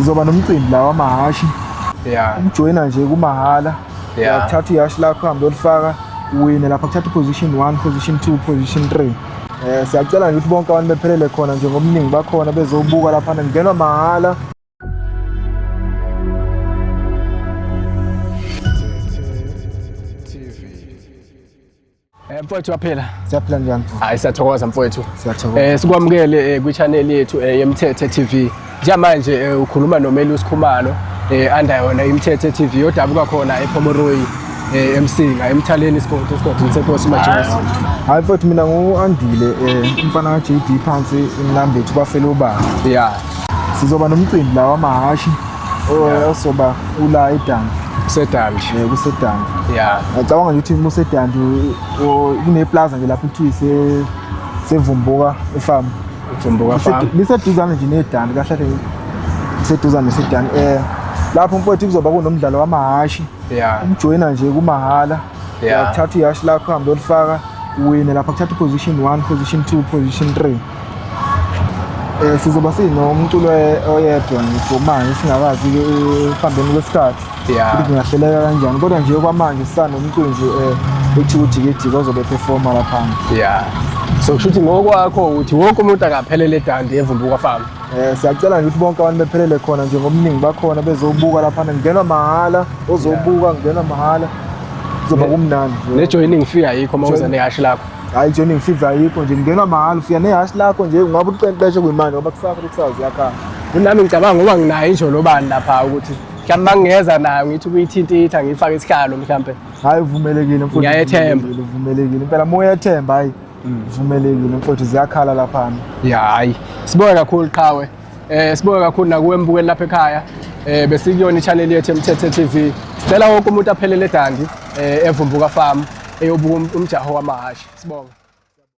Sizoba nomcimbi la wamahhashi. Yeah. Ukujoyina nje kumahhala. Yeah. Uyakuthatha ihhashi lakho uhambe uyolifaka uwine lapha kuthatha position 1, position 2, position 3. Siyacela nje ukuthi bonke abantu bephelele khona nje ngobuningi bakhona bezobuka lapha kungenwa mahhala. Mfowethu waphila. Siyaphila njani? Hayi siyathokoza mfowethu. Siyathokoza. Sikwamukele kwi-channel yethu yeMthethe TV. Njengamanje ukhuluma noMelusi Khumalo under yona iMthethe TV odabuka khona ePomeroy eMsinga eMthaleni isigodi esigodini senkosi Majozi. Hayi mfowethu mina ngu-Andile umfana ka-JD phansi eMlambethu bafele ubaba. Yeah. Sizoba nomcimbi la wamahhashi osoba ula eDandi. Kusedandi. Kusedandi. Yeah. Ngicabanga nje ukuthi uma useDandi kuneplaza nje lapho kuthiwa Sevumbuka efarm. Vumbuka farm. Liseduzane nje neDandi kahle kahle liseduzane nesedandi. Lapho mfowethu kuzoba kunomdlalo wamahhashi. Yeah. Ukujoyina nje kumahhala. Yeah. Uyakuthatha ihhashi lakho uhambe uyolifaka uwine lapha kuthatha position 1, position 2, position 3. Sizoba sinomculo oyedwa nje for manje singakazi ekuhambeni kwesikhathi Yeah. ukuthi kungahleleka kanjani kodwa nje okwamanje sisanomculo nje ekuthiwa ujikijiki ozobe performa laphana. Yeah. So kusho ukuthi ngokwakho uthi wonke umuntu akaphelele eDandi eVumbuka farm. Siyacela nje ukuthi bonke abantu bephelele khona nje ngobuningi bakhona bezobuka laphana kungenwa mahhala ozobuka kungenwa mahhala kuzoba kumnandi nje. Ne-joining fee ayikho uma uza nehhashi lakho. Hayi joining fee ayikho nje kungenwa mahhala ufika nehhashi lakho nje ungabe uqeqeshe kuyimanje ngoba kusasa kusasa ziyakhala. Nami ngicabanga ngoba nginayo injolobani lapha ukuthi mhlawumbe mangingeza nayo ngithi ukuyithintitha ngiyifake isihlalo mhlawumbe. Hayi uvumelekile mfowethu. Ngiyayethemba. Uvumelekile impela uma uyethemba hayi uvumelekile mfowethu ziyakhala laphana. Ya hayi. Sibonge kakhulu qhawe. Sibonge kakhulu nakuwe mbukeli lapha ekhaya. Besikuyona i-channel yethu eMthethe TV. Sicela wonke umuntu aphelele eDandi eVumbuka farm eyobuka umjaho wamahhashi. Sibonge.